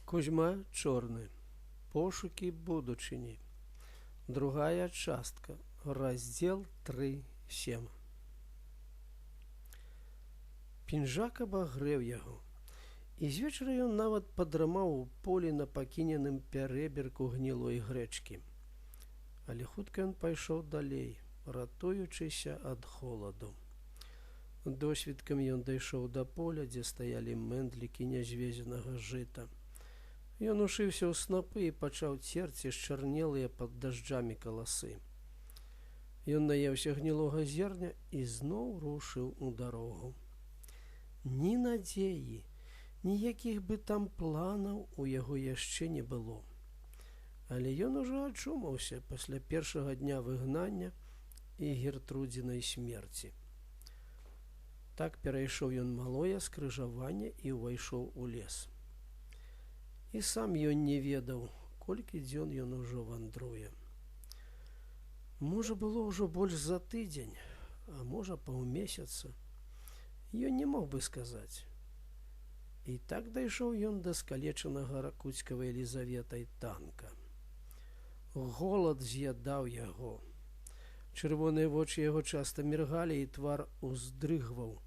Кузьма Чорны. Пошукі будучыні. Другая частка. Раздзел 3.7. Пінжак абагрэў яго. І звечара ён нават падрамаў у полі на пакіненым пярэбірку гнілой грэчкі. Але хутка ён пайшоў далей, ратуючыся ад холаду. Досвіткам ён дайшоў да поля, дзе стаялі мэндлікі нязвезенага жыта. Ён ушыўся ў снапы і пачаў церці счарнелыя пад дажджамі каласы. Ён наеўся гнілога зерня і зноў рушыў у дарогу. Ні надзеі, ніякіх бы там планаў у яго яшчэ не было. Але ён ужо ачумаўся пасля першага дня выгнання і Гертрудзінай смерці. Так перайшоў ён малое скрыжаванне і ўвайшоў у лес. І сам ён не ведаў, колькі дзён ён ужо вандруе. Можа, было ўжо больш за тыдзень, а можа, паўмесяца. Ён не мог бы сказаць. І так дайшоў ён да скалечанага Ракуцькавай Елізаветай танка. Голад з'ядаў яго. Чырвоныя вочы яго часта міргалі, і твар уздрыгваў.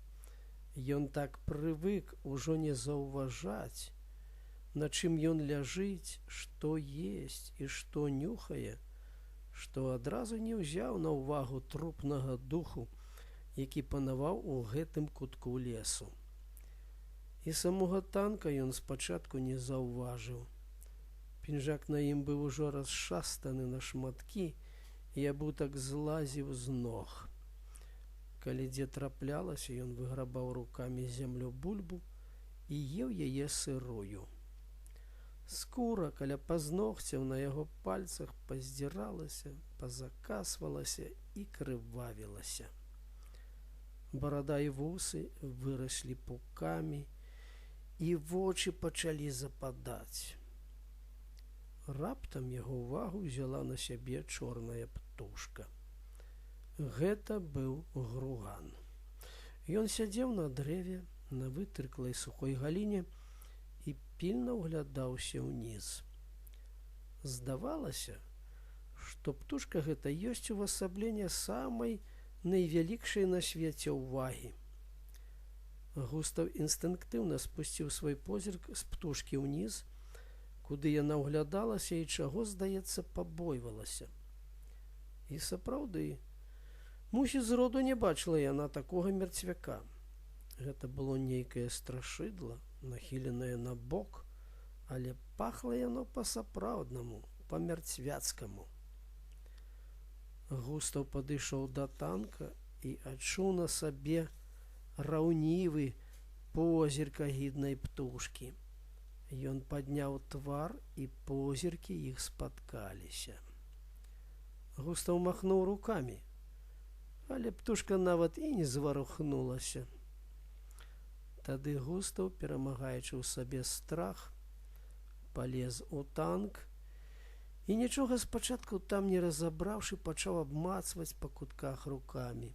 Ён так прывык ужо не заўважаць, на чым ён ляжыць, што есць і што нюхае, што адразу не ўзяў на ўвагу трупнага духу, які панаваў у гэтым кутку лесу. І самога танка ён спачатку не заўважыў. Пінжак на ім быў ужо расшастаны на шматкі, і абутак злазіў з ног. Калі дзе траплялася, ён выграбаў рукамі зямлю бульбу і еў яе сырую. Скура каля пазногцяў на яго пальцах паздзіралася, пазакасвалася і крывавілася. Барада і вусы выраслі пукамі, і вочы пачалі западаць. Раптам яго ўвагу ўзяла на сябе чорная птушка. Гэта быў груган. Ён сядзеў на дрэве, на вытрыклай сухой галіне і пільна ўглядаўся ўніз. Здавалася, што птушка гэта ёсць увасабленне самай найвялікшай на свеце ўвагі. Густаў інстынктыўна спусціў свой позірк з птушкі ўніз, куды яна ўглядалася і чаго, здаецца, пабойвалася. І сапраўды, мусіць, зроду не бачыла яна такога мерцвяка. Гэта было нейкае страшыдла, нахіленае на бок, але пахла яно па-сапраўднаму, па-мярцвяцкаму. Густаў падышоў да танка і адчуў на сабе раўнівы позірк агіднай птушкі. Ён падняў твар, і позіркі іх спаткаліся. Густаў махнуў рукамі, але птушка нават і не зварухнулася. Тады Густаў, перамагаючы ў сабе страх, палез у танк і, нічога спачатку там не разабраўшы, пачаў абмацваць па кутках рукамі.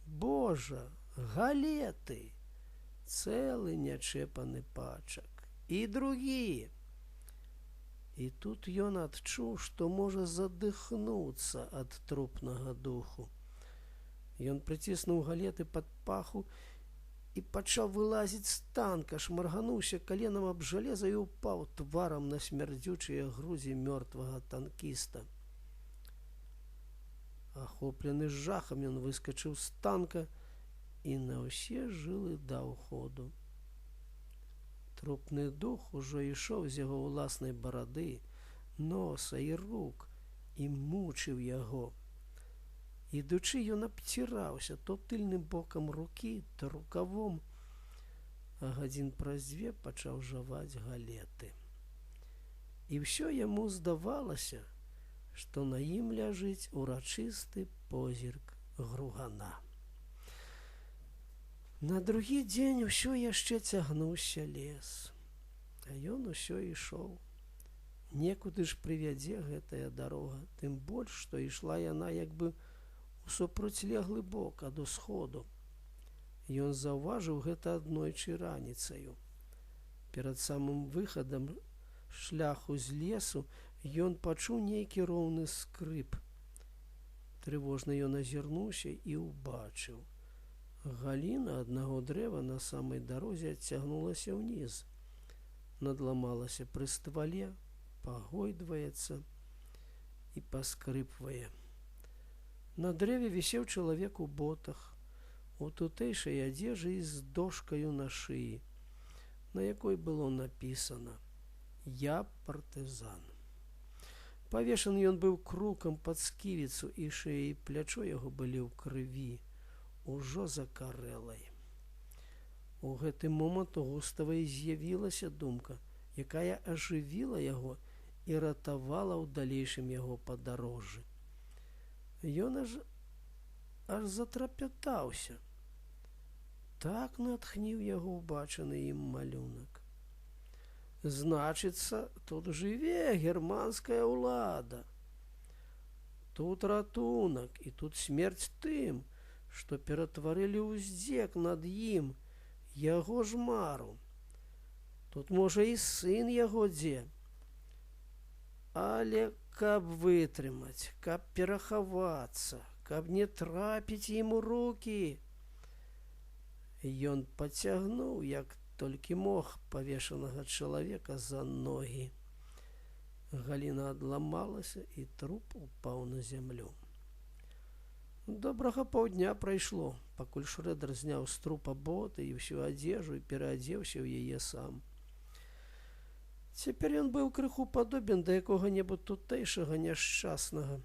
Божа, галеты! Цэлы нячэпаны пачак. І другі. І тут ён адчуў, што можа задыхнуцца ад трупнага духу. Ён прыціснуў галеты пад паху і пачаў вылазіць з танка, шмаргануўся каленам аб жалеза і ўпаў тварам на смярдзючыя грудзі мёртвага танкіста. Ахоплены жахам, ён выскачыў з танка і на ўсе жылы даў ходу. Трупны дух ужо ішоў з яго ўласнай барады, носа і рук і мучыў яго. Ідучы, ён абціраўся то тыльным бокам рукі, то рукавом, а гадзін праз дзве пачаў жаваць галеты. І ўсё яму здавалася, што на ім ляжыць урачысты позірк гругана. На другі дзень усё яшчэ цягнуўся лес, а ён усё ішоў. Некуды ж прывядзе гэтая дарога, тым больш, што ішла яна як бы у супрацьлеглы бок ад усходу. Ён заўважыў гэта аднойчы раніцаю. Перад самым выхадам шляху з лесу ён пачуў нейкі роўны скрып. Трывожна ён азірнуўся і ўбачыў. Галіна аднаго дрэва на самай дарозе адцягнулася ўніз, надламалася пры ствале, пагойдваецца і паскрыпвае. На дрэве вісеў чалавек у ботах, у тутэйшай адзежы і з дошкаю на шыі, на якой было напісана: «Я партызан». Павешаны ён быў крукам пад сківіцу, і шыя і плячо яго былі ў крыві, ужо закарэлай. У гэты момант у Густава і з'явілася думка, якая ажывіла яго і ратавала ў далейшым яго падарожжы. Ён аж затрапятаўся. Так натхніў яго ўбачаны ім малюнак. Значыцца, тут жыве германская ўлада. Тут ратунак і тут смерць тым, што ператварылі ў здзек над ім яго ж мару. Тут, можа, і сын яго дзе. Але каб вытрымаць, каб перахавацца, каб не трапіць ім у рукі, ён пацягнуў, як толькі мог, павешанага чалавека за ногі. Галіна адламалася, і труп упаў на зямлю. Добрага паўдня прайшло, пакуль Шрэдэр зняў з трупа боты і ўсю адзежу і пераадзеўся ў яе сам. Цяпер ён быў крыху падобен да якога-небудзь тутэйшага няшчаснага,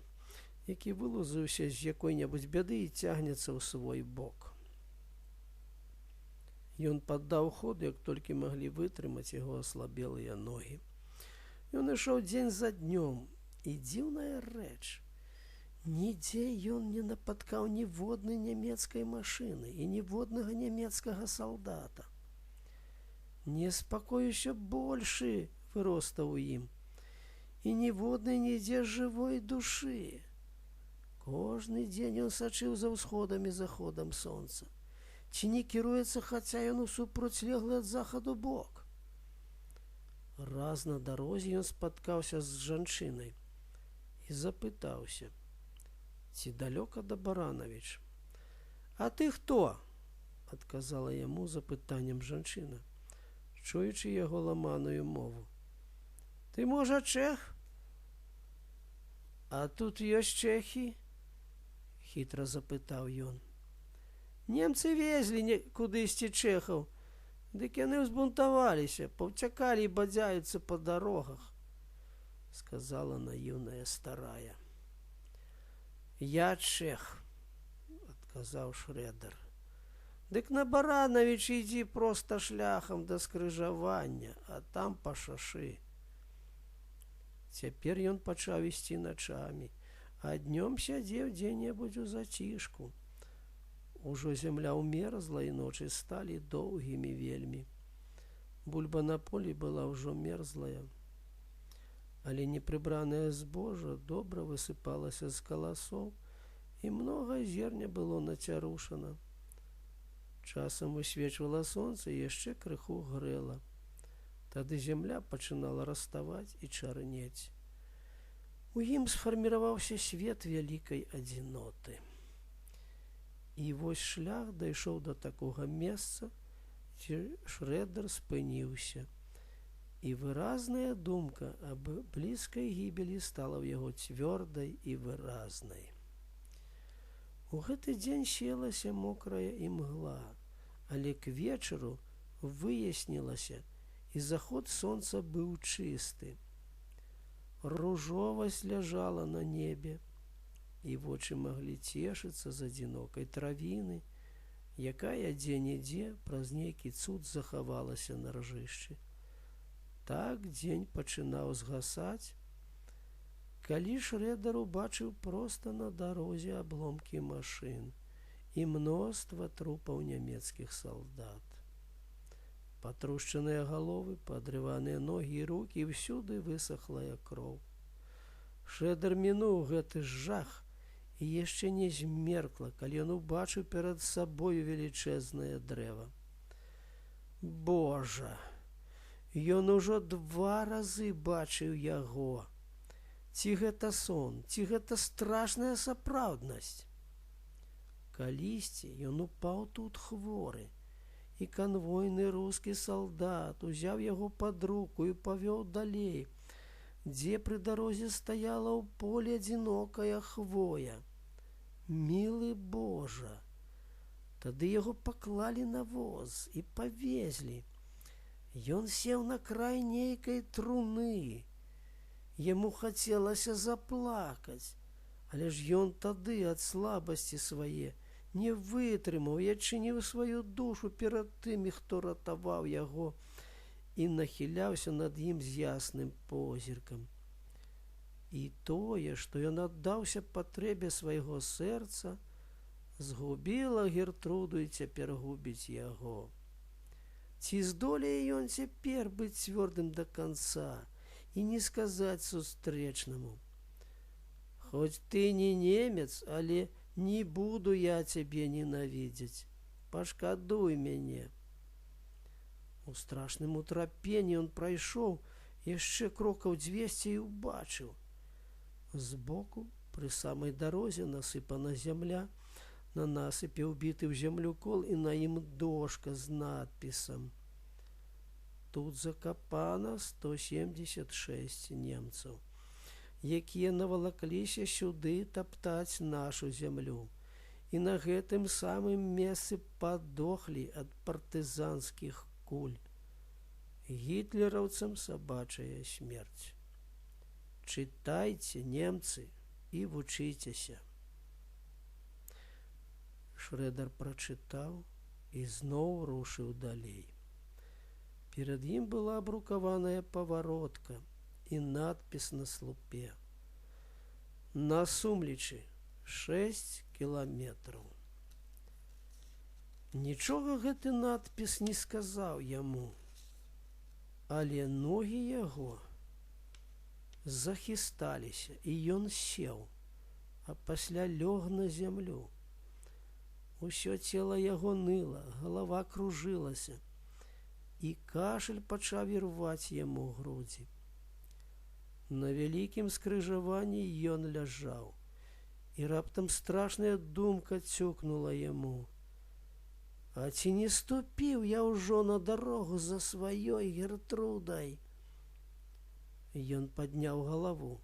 які вылузыўся з якой-небудзь бяды і цягнецца ў свой бок. Ён паддаў ходу, як толькі маглі вытрымаць яго аслабелыя ногі. Ён ішоў дзень за днём, і дзіўная рэч: нідзе ён не напаткаў ніводнай нямецкай машыны і ніводнага нямецкага салдата. Неспакой усё большы выростаў у ім, і ніводнай нідзе жывой душы. Кожны дзень ён сачыў за ўсходам і заходам сонца. Ці не кіруецца хаця ён у супрацьлеглы ад захаду бок? Раз на дарозе ён спаткаўся з жанчынай і запытаўся, ці далёка да Баранавіч. «А ты хто?» — адказала яму запытаннем жанчына, чуючы яго ламаную мову. «Ты, можа, чэх?» «А тут ёсць чэхі?» — хітра запытаў ён. «Немцы везлі кудысьці чэхаў, дык яны ўзбунтаваліся, паўцякалі і бадзяюцца па дарогах», — сказала наіўная старая. «Я чэх», — адказаў Шрэдэр. «Дык на Баранавічы ідзі проста шляхам да скрыжавання, а там па шашы». Цяпер ён пачаў ісці начамі, а днём сядзеў дзе-небудзь у зацішку. Ужо зямля ўмерзла, і ночы сталі доўгімі вельмі. Бульба на полі была ўжо мерзлая, але непрыбранае збожжа добра высыпалася з каласоў, і многа зерня было нацярушана. Часам высвечвала сонца і яшчэ крыху грэла. Тады зямля пачынала раставаць і чарнець. У ім сфарміраваўся свет вялікай адзіноты. І вось шлях дайшоў да такога месца, дзе Шрэдэр спыніўся, і выразная думка аб блізкай гібелі стала ў яго цвёрдай і выразнай. У гэты дзень селася мокрая імгла, але к вечару выяснілася, і заход сонца быў чысты. Ружовасць ляжала на небе, і вочы маглі цешыцца з адзінокай травіны, якая дзе-нідзе праз нейкі цуд захавалася на ржышчы. Так дзень пачынаў згасаць, калі Шрэдэр убачыў проста на дарозе абломкі машын і мноства трупаў нямецкіх салдат. Патрушчаныя галовы, падрываныя ногі і рукі, і ўсюды высохлая кроў. Шрэдэр мінуў гэты жах, і яшчэ не змеркла, калі ён убачыў перад сабою велічэзнае дрэва. Божа! Ён ужо два разы бачыў яго. Ці гэта сон, ці гэта страшная сапраўднасць? Калісьці ён упаў тут хворы, і канвойны рускі салдат узяў яго пад руку і павёў далей, дзе пры дарозе стаяла ў поле адзінокая хвоя. Мілы Божа! Тады яго паклалі на воз і павезлі. Ён сеў на край нейкай труны. Яму хацелася заплакаць, але ж ён тады ад слабасці свае не вытрымаў і адчыніў сваю душу перад тымі, хто ратаваў яго і нахіляўся над ім з ясным позіркам. І тое, што ён аддаўся патрэбе свайго сэрца, згубіла Гертруду і цяпер губіць яго. Ці здолее ён цяпер быць цвёрдым да канца і не сказаць сустрэчнаму: «Хоць ты не немец, але не буду я цябе ненавідзець, пашкадуй мяне». У страшным утрапенні ён прайшоў яшчэ крокаў 200 і ўбачыў. Збоку, пры самай дарозе, насыпана зямля, на насыпе ўбіты ў зямлю кол і на ім дошка з надпісам. Тут закапана 176 немцаў, якія навалакліся сюды таптаць нашу зямлю. І на гэтым самым месцы падохлі ад партызанскіх куль. Гітлераўцам сабачая смерць. Чытайце, немцы, і вучыцеся. Шрэдар прачытаў і зноў рушыў далей. Перад ім была абрукаваная паваротка і надпіс на слупе. На Сумлічы 6 кіламетраў. Нічога гэты надпіс не сказаў яму, але ногі яго захісталіся, і ён сеў, а пасля лёг на зямлю. Усё цела яго ныла, галава кружылася, і кашаль пачаў ірваць яму грудзі. На вялікім скрыжаванні ён ляжаў, і раптам страшная думка цюкнула яму. А ці не ступіў я ўжо на дарогу за сваёй Гертрудай? Ён падняў галаву.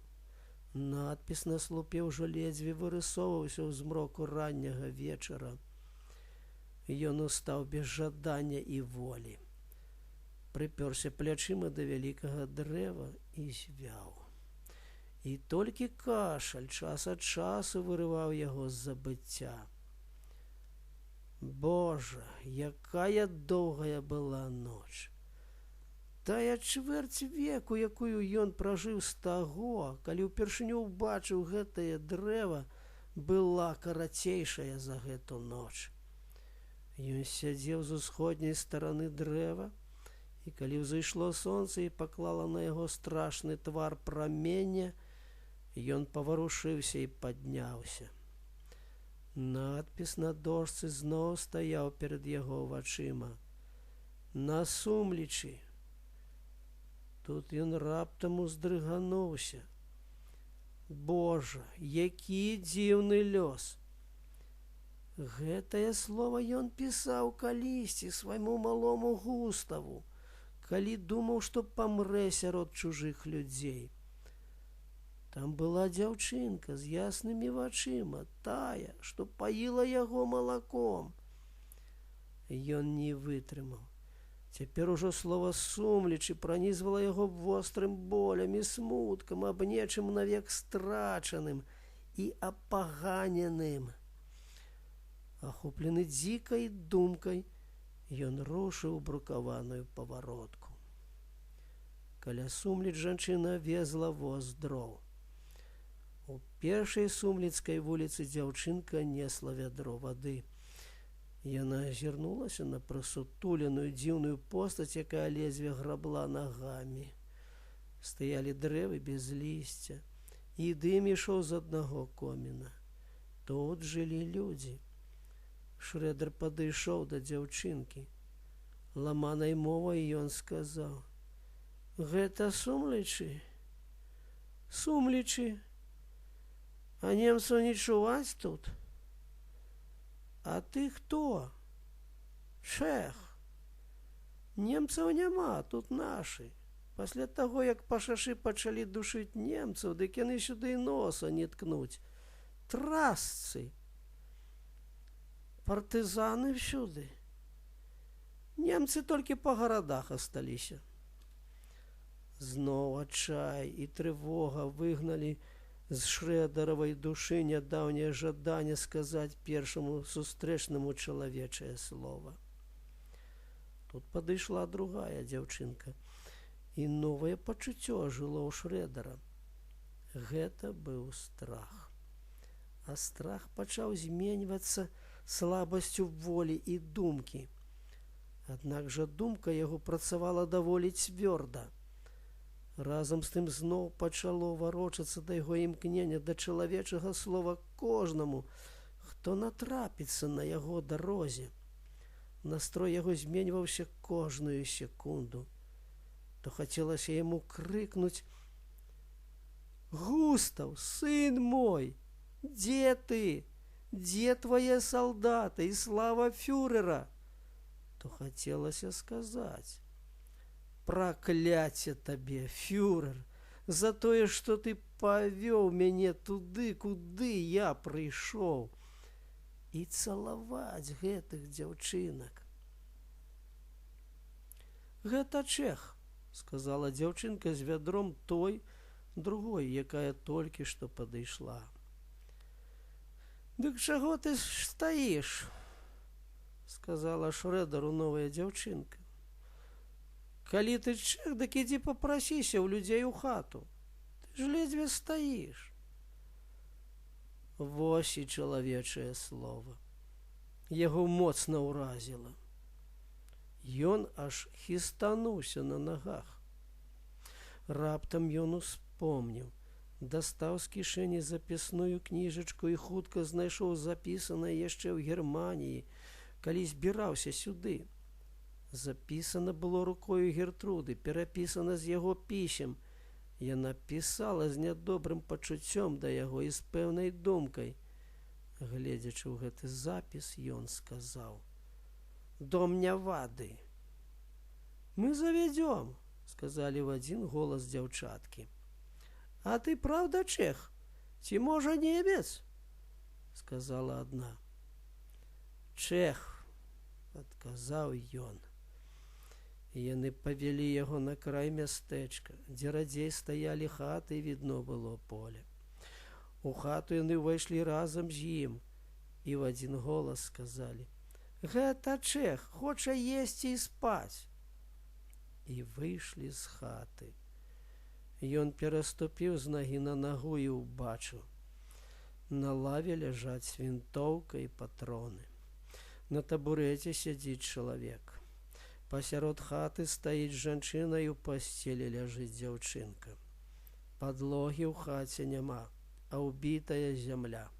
Надпіс на слупе ўжо ледзьве вырысоўваўся ў змроку ранняга вечара. Ён устаў без жадання і волі. Прыпёрся плячыма да вялікага дрэва і звяў. І толькі кашаль час ад часу вырываў яго з забыцця. Божа, якая доўгая была ноч! Тая чвэрць веку, якую ён пражыў з таго, калі ўпершыню ўбачыў гэтае дрэва, была карацейшая за гэту ноч. Ён сядзеў з усходняй стараны дрэва, і калі ўзышло сонца і паклала на яго страшны твар праменне, ён паварушыўся і падняўся. Надпіс на дошцы зноў стаяў перад яго вачыма. На Сумлічы. Тут ён раптам уздрыгануўся. Божа, які дзіўны лёс! Гэтае слово ён пісаў калісьці свайму малому Густаву, калі думаў, што памрэ сярод чужых людзей. Там была дзяўчынка з яснымі вачыма, тая, што паіла яго малаком. Ён не вытрымаў. Цяпер ужо слова «Сумлічы» пранізвала яго вострым болем і смуткам аб нечым навек страчаным і апаганеным. Ахоплены дзікай думкай, ён рушыў брукаваную паваротку. Каля Сумліч жанчына везла воз дроў. У першай сумліцкай вуліцы дзяўчынка несла вядро вады. Яна азірнулася на прысутуленую дзіўную постаць, якая ледзьве грабла нагамі. Стаялі дрэвы без лісця, і дым ішоў з аднаго коміна. Тут жылі людзі. Шрэдер падышоў да дзяўчынкі. Ламанай мовай ён сказаў: Гэта Сумлічы? Сумлічы. А немцаў не чуваць тут? А ты хто? Чэх. Немцаў няма, тут нашы. Пасля таго, як пашашы пачалі душыць немцаў, дык яны сюды і носа не ткнуць. Трасцы. Партызаны всюды. Немцы толькі па гарадах асталіся. Зноў адчай і трывога выгналі з Шрэдаравай душы нядаўняе жаданне сказаць першаму сустрэчнаму чалавечае слова. Тут падышла другая дзяўчынка, і новае пачуццё жыло ў Шрэдара. Гэта быў страх. А страх пачаў зменьвацца слабасцю волі і думкі. Аднак жа думка яго працавала даволі цвёрда. Разам з тым зноў пачало варочацца да яго імкнення да чалавечага слова кожнаму, хто натрапіцца на яго дарозе. Настрой яго зменьваўся кожную секунду. То хацелася яму крыкнуць: «Густаў, сын мой, дзе ты? Дзе твае салдаты і слава фюрэра?» То хацелася сказаць: «Пракляцце табе, фюрер, за тое, што ты павёў мяне туды, куды я прыйшоў», і цалаваць гэтых дзяўчынак. Гэта чэх, сказала дзяўчынка з вядром той другой, якая толькі што падышла. Дык чаго ты стаіш? Сказала Шрэдару новая дзяўчынка. Калі ты чэх, дык ідзі папрасіся ў людзей у хату. Ты ж ледзьве стаіш. Вось і чалавечае слова. Яго моцна ўразіла. Ён аж хістануўся на нагах. Раптам ён успомніў, дастаў з кішэні запісную кніжачку і хутка знайшоў запісанае яшчэ ў Германіі, калі збіраўся сюды. Запісана было рукою Гертруды, перапісана з яго пісем. Яна пісала з нядобрым пачуццём да яго і з пэўнай думкай. Гледзячы ў гэты запіс, ён сказаў: «Дом Нявады». «Мы завядзём», сказалі в адзін голас дзяўчаткі. «А ты праўда чэх? Ці можа немец?» сказала адна. «Чэх», адказаў ён. І яны павялі яго на край мястэчка, дзе радзей стаялі хаты і відно было поле. У хату яны ўвайшлі разам з ім і в адзін голас сказалі: «Гэта чэх, хоча есці і спаць». І выйшлі з хаты. Ён пераступіў з нагі на нагу і ўбачыў: на лаве ляжаць вінтоўка і патроны. На табурэце сядзіць чалавек. Пасярод хаты стаіць жанчына і ў пасцелі ляжыць дзяўчынка. Падлогі ў хаце няма, а ўбітая зямля.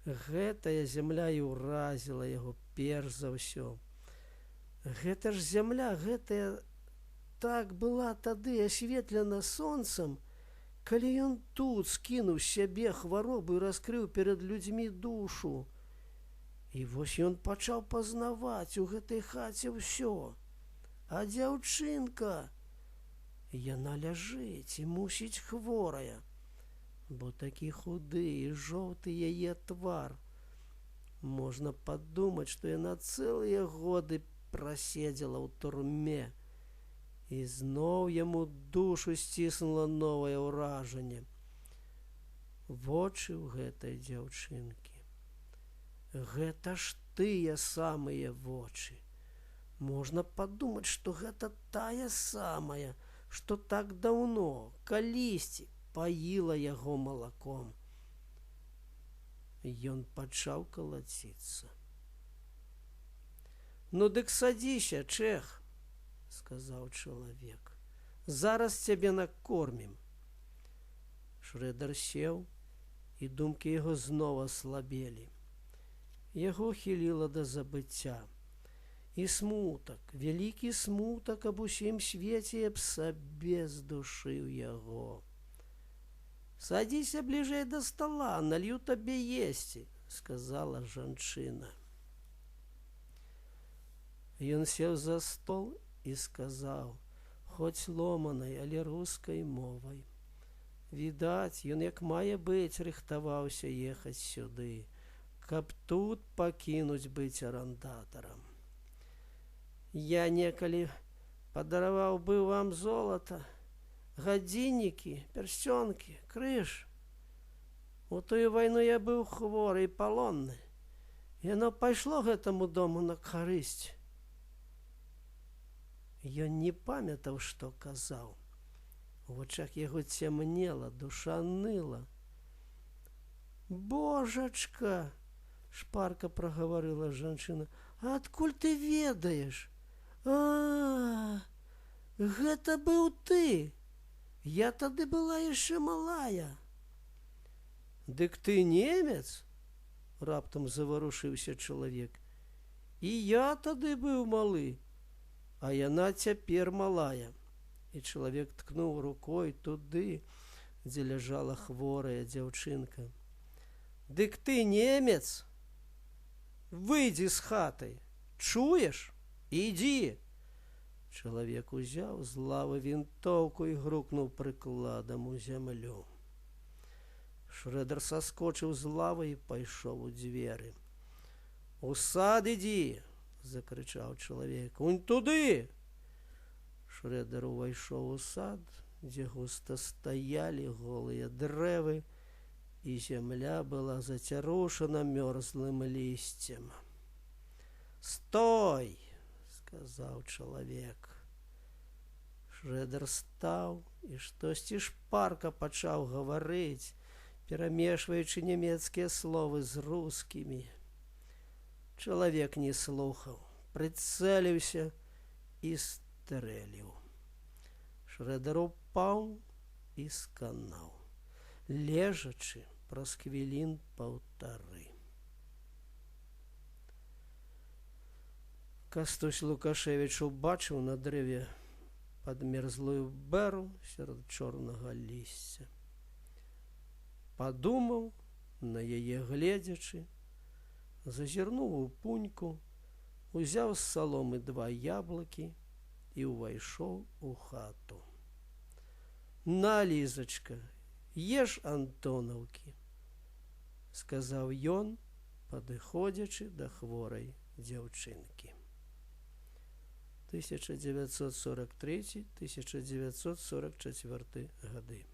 Гэтая зямля і ўразіла яго перш за ўсё. Гэта ж зямля, гэтая так была тады асветлена сонцам, калі ён тут скінуў з сябе хваробу і раскрыў перад людзьмі душу. І вось ён пачаў пазнаваць у гэтай хаце ўсё. А дзяўчынка, яна ляжыць і, мусіць, хворая, бо такі худы і жоўты яе твар. Можна падумаць, што яна цэлыя годы праседзела ў турме. І зноў яму душу сціснула новае ўражанне. Вочы ў гэтай дзяўчынкі. Гэта ж тыя самыя вочы. Можна падумаць, што гэта тая самая, што так даўно, калісьці, паіла яго малаком. Ён пачаў калаціцца. «Ну дык садзіся, чэх, сказаў чалавек. «Зараз цябе накормім». Шрэдар сеў, і думкі яго зноў аслабелі. Яго хіліла да забыцця. І смутак, вялікі смутак аб усім свеце і аб сабе здушыў яго. Садзіся бліжэй да стала, налью табе есці, сказала жанчына. Ён сеў за стол і сказаў, хоць ломанай, але рускай мовай. Відаць, ён як мае быць рыхтаваўся ехаць сюды, каб тут пакінуць быць арандатарам. Я некалі падараваў быў вам золата, гадзіннікі, пярсцёнкі, крыж. У тую вайну я быў хворы і палонны. Яно пайшло гэтаму дому на карысць. Ён не памятаў, што казаў. У вачах яго цямнела, душа ныла. Божачка, шпарка прагаварыла жанчына, а адкуль ты ведаеш? А, гэта быў ты. Я тады была яшчэ малая. Дык ты немец? Раптам заварушыўся чалавек. І я тады быў малы, а яна цяпер малая. І чалавек ткнуў рукой туды, дзе ляжала хворая дзяўчынка. Дык ты немец? Выйдзі з хаты. Чуеш? Ідзі. Чалавек узяў з лавы вінтоўку і грукнуў прыкладам у зямлю. Шрэдер саскочыў з лавы і пайшоў у дзверы. У сад ідзі, закрычаў чалавек. Унь туды! Шрэдер увайшоў у сад, дзе густа стаялі голыя дрэвы, і зямля была зацярушана мёрзлым лісцем. Стой, сказаў чалавек. Шрэдер стаў і штосьці шпарка пачаў гаварыць, перамешваючы нямецкія словы з рускімі. Чалавек не слухаў, прыцэліўся і стрэліў. Шрэдер упаў і сканаў, лежачы праз хвілін паўтары. Кастусь Лукашевіч убачыў на дрэве падмерзлую бэру сярод чорнага лісця. Падумаў, на яе гледзячы, зазірнуў у пуньку, узяў з саломы два яблыкі і ўвайшоў у хату. На, Лізачка, еш антонаўкі, сказаў ён, падыходзячы да хворай дзяўчынкі. 1943-1944 гады.